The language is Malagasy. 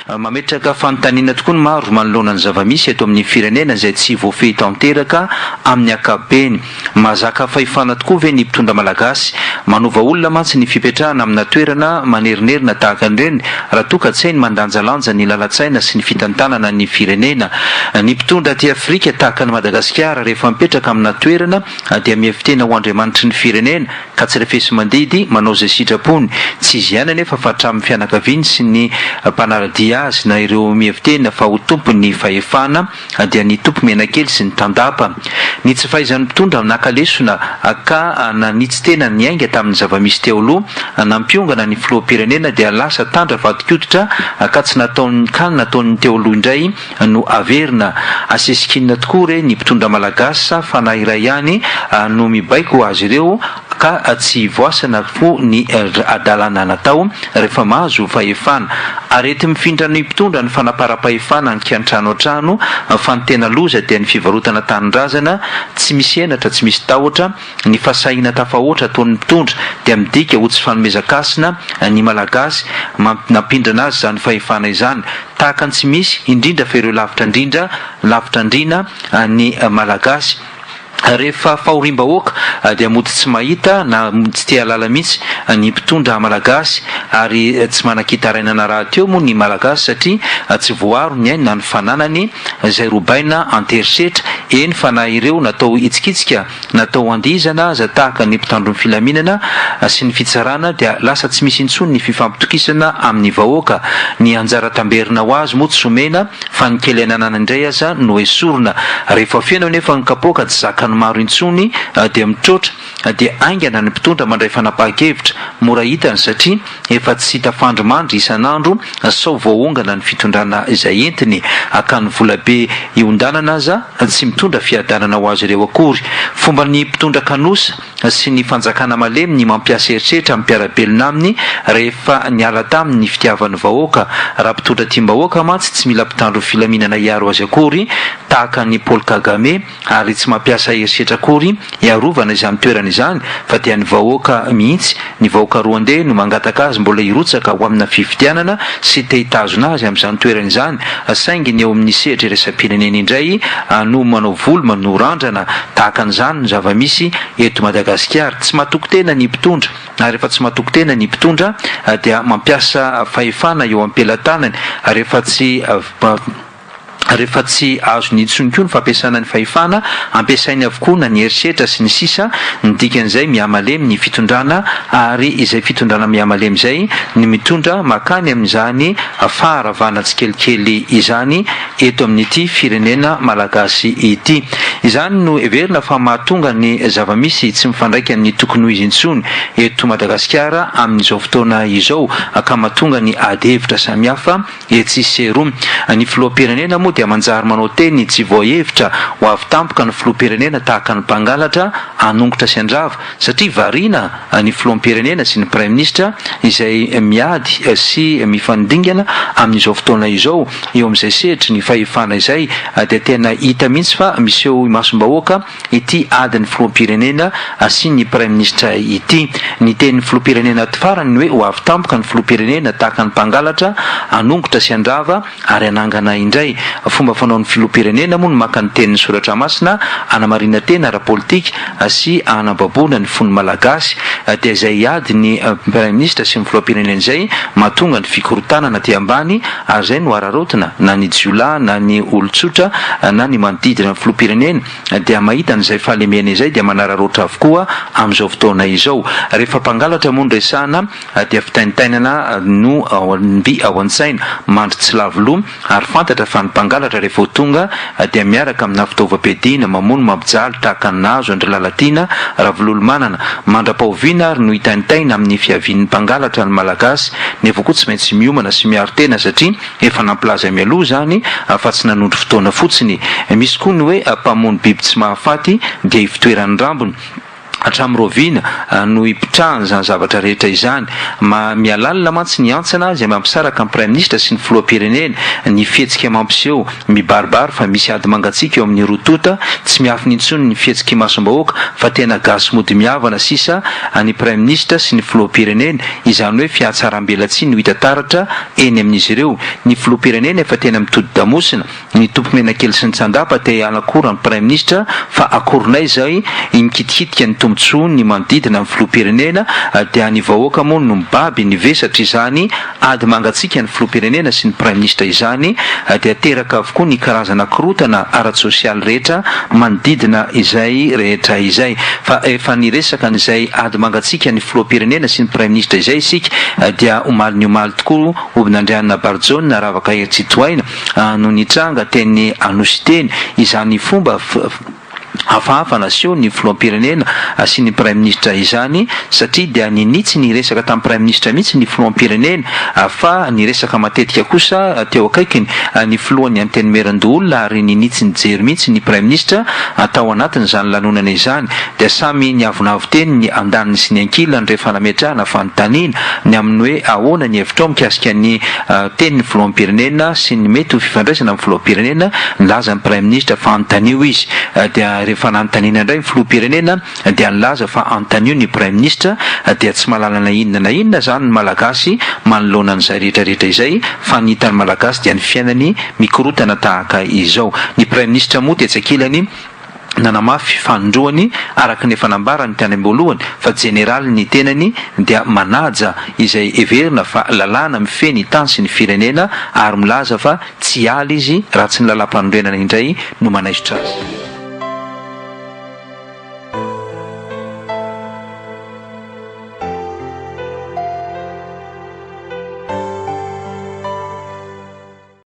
Mametraka fanontaniana tokoa ny maro manoloana ny zava-misy eto amin'ny firenena izay tsy voafehy tanteraka amin'ny ankapobeny. Mahazaka fahefana tokoa ve ny mpitondra malagasy? Manova olona mantsy ny fipetrahana amina toerana manerinerina tahaka an'ireny raha toa ka tsy hay ny mandanjalanja ny lalan-tsaina sy ny fitantanana ny firenena. Ny mpitondra aty Afrika tahaka an'i Madagasikara rehefa mipetraka amina toerana dia mihevi-tena ho andriamanitry ny firenena ka tsy refesi-mandidy manao izay sitrapony. Tsy izy ihany anefa fa hatramin'ny fianakaviany sy ny mpanara-dia azy na ireo mihevi-tena fa ho tompon'ny fahefana dia ny tompo-menakely sy ny tandapa. Ny tsy fahaizan'ny mpitondra naka lesona ka nanitsy tena niainga tamin'ny zava-misy teo aloha nampiongana ny filoham-pirenena dia lasa tandra vadin-koditra ka tsy nataon'ny ka ny nataon'ny teo aloha indray no averina. Asesikinina tokoa re ny mpitondra malagasy sa fanahy iray ihany no mibaiko azy ireo ka tsy voasana fo ny hadalana natao rehefa mahazo fahefana. Areti-mifindra ny mpitondra ny fanaparam-pahefana an-kiantrano an-trano fa ny tena loza dia ny fivarotana tanindrazana tsy misy henatra tsy misy tahotra. Ny fahasahiana tafahoatra ataon'ny mpitondra dia midika ho tsy fanomezan-kasina ny Malagasy nampindrana azy izany fahefana izany. Tahaka ny tsy misy, indrindra fa ireo lavitra indrindra, lavitra andriana ny Malagasy. Rehefa fahoriam-bahoaka dia mody tsy mahita na tsy te hahalala mihitsy ny mpitondra Malagasy ary tsy manan-kitarainana rahateo moa ny Malagasy satria tsy voaaro ny ainy na ny fananany izay robaina an-terisetra, eny fa na ireo natao hitsikitsika Natao handihizana aza tahaka ny mpitandro ny filaminana sy ny fitsarana dia lasa tsy misy intsony ny fifampitokisana amin'ny vahoaka. Ny anjara tamberina ho azy moa tsy omena fa ny kely ananana indray aza no esorina. Rehefa feno anefa ny kapoaka tsy zakan'ny maro intsony dia mitroatra dia haingana ny mpitondra mandray fanapahan-kevitra. Mora hitany satria efa tsy tafandry mandry isan'andro sao voaongana ny fitondrana izay entiny hakany volabe hiondanana aza tsy mitondra fiadanana ho azy ireo akory. Fomban'ny mpitondra kanosa sy ny fanjakana malemy ny mampiasa herisetra amin'ny mpiara-belona aminy rehefa niala taminy ny fitiavan'ny vahoaka. Raha mpitondra tiam-bahoaka mantsy tsy mila mpitandro filaminana hiaro azy akory tahaka an'i Paul Kagame. ary tsy mampiasa herisetra akory hiarovana izany toerana izany fa dia ny vahoaka mihitsy, ny vahoaka Rwandais no mangataka azy mbola hirotsaka ho amina fifidianana sy te hitazona azy amin'izany toerana izany saingy ny eo amin'ny sehatra iraisam-pirenena indray no manao volo manoa randrana tahaka an'izany no zava-misy eto Madagasikara. Tsy matoky tena ny mpitondra ary rehefa tsy matoky tena ny mpitondra dia mampiasa fahefana eo am-pelatanany rehefa tsy Rehefa tsy azony intsony koa ny fampiasana ny fahefana, ampiasainy avokoa na ny herisetra sy ny sisa Ny dikan'izay mihamalemy ny fitondrana ary izay fitondrana mihamalemy izay no mitondra makany amin'izany faharavana tsikelikely izany eto amin'ity firenena malagasy ity. Izany no heverina fa mahatonga ny zava-misy tsy mifandraika amin'ny tokony ho izy intsony eto Madagasikara amin'izao fotoana izao ka mahatonga ny ady hevitra samihafa Etsy sy eroa. Ny filoham-pirenena moa dia manjary manao teny tsy voahevitra ho avy tampoka ny filoham-pirenena tahaka ny mpangalatra hanongotra sy handrava satria variana ny filoham-pirenena sy ny praiminisitra izay miady sy mifandingana amin'izao fotoana izao eo amin'izay sehatry ny fahefana izay dia tena hita mihitsy fa miseho imasom-bahoaka ity adin'ny filoham-pirenena sy ny praiminisitra ity. Ny tenin'ny filoham-pirenena ato farany ny hoe ho avy tampoka ny filoham-pirenena tahaka ny mpangalatra hanongotra sy handrava ary hanangana indray. Fomba fanaon'ny filoham-pirenena moa ny maka ny tenin'ny soratra masina hanamarina tena ara-politika sy hanababoana ny fon'ny Malagasy. Dia izay adin'ny praiminisitra sy ny filoham-pirenena izay mahatonga ny fikorontanana aty ambany ary izay no araraotina na ny jiolahy na ny olon-tsotra na ny manodidina ny filoham-pirenena dia mahita an'izay fahalemena izay dia manararaotra avokoa amin'izao fotoana izao. Rehefa mpangalatra moa no resahana dia fitaintainana no mby ao an-tsaina, mandry tsy lavo loha ary fantatra fa ny mpangalatra rehefa ho tonga dia miaraka amina fitaovam-piadiana, mamono mampijaly tahaka ny nahazo an-dry Lalatiana Ravololomanana. Mandra-pahoviana ary no hitaintaina amin'ny fiavian'ny mpangalatra ny Malagasy nefa koa tsy maintsy miomana sy miaro tena satria Efa nampilaza mialoha izany fa tsy nanondro fotoana fotsiny. Misy koa ny hoe mpamono biby tsy mahafaty dia ifotoeran'ny rambony. Hatramin'ny rahoviana no hipitrahan'izany zavatra rehetra izany? Ma, mihalalina mantsy ny hantsana izay mampisaraka ny Praiminisitra sy ny Filoham-pirenena, ny fihetsika mampiseho, mibaribary fa misy ady mangatsiaka eo amin'ny roa tonta, tsy miafina intsony ny fihetsika imasom-bahoaka fa tena gasy mody mihavana sisa ny Praiminisitra sy ny Filoham-pirenena, izany hoe fihatsarambelatsihy no hita taratra eny amin'izy ireo. Ny Filoham-pirenena efa tena mitodi-damosina. Ny tompomenakely sy ny tsandapa te hanakora ny praiminisitra fa akorinay izay mikitikitika ny tombotsoa ny manodidina ny filoham-pirenena dia ny vahoaka moa no mibaby ny vesatra izany ady mangatsiaka ny filoham-pirenena sy ny praiminisitra izany dia teraka avokoa ny karazana korotana ara-tsosialy rehetra manodidina izay rehetra izay fa efa niresaka an'izay ady mangatsiaka ny filoham-pirenena sy ny praiminisitra izay isika dia omaly ny omaly tokoa Hobinandrianina Barijaona Ravaka Heritsitohaina no nitranga teny Anosy teny izany fomba hafahafa naseho ny filoham-pirenena sy ny praiminisitra izany satria dia ninia tsy niresaka tamin'ny praiminisitra mihitsy ny filoham-pirenena fa niresaka matetika kosa teo akaikiny ny filohan'ny antenimierandoholona ary ninia tsy nijery mihitsy ny praiminisitra tao anatin'izany lanonana izany dia samy niavonavo teny ny andaniny sy ny ankilany rehefa nametrahana fanontaniana ny amin'ny hoe ahoana ny hevitrao mikasika ny tenin'ny filoham-pirenena sy ny mety ho fifandraisana amin'ny filoham-pirenena, nilaza ny praiminisitra fa anontanio izy, dia rehefa nanontaniana indray ny filoham-pirenena dia nilaza fa anontanio ny praiminisitra, dia tsy mahalala na inona na inona izany ny Malagasy manoloana an'izay rehetra rehetra izay fa ny hitan'ny Malagasy dia ny fiainany mikorotana tahaka izao. Ny praiminisitra moa tetsy ankilany nanamafy fanindroany araka ny efa nambarany tany am-boalohany fa jeneraly ny tenany dia manaja izay heverina fa lalàna mifehy ny tany sy ny firenena ary milaza fa tsy hiala izy raha tsy ny lalàmpanorenana indray no manaisotra azy.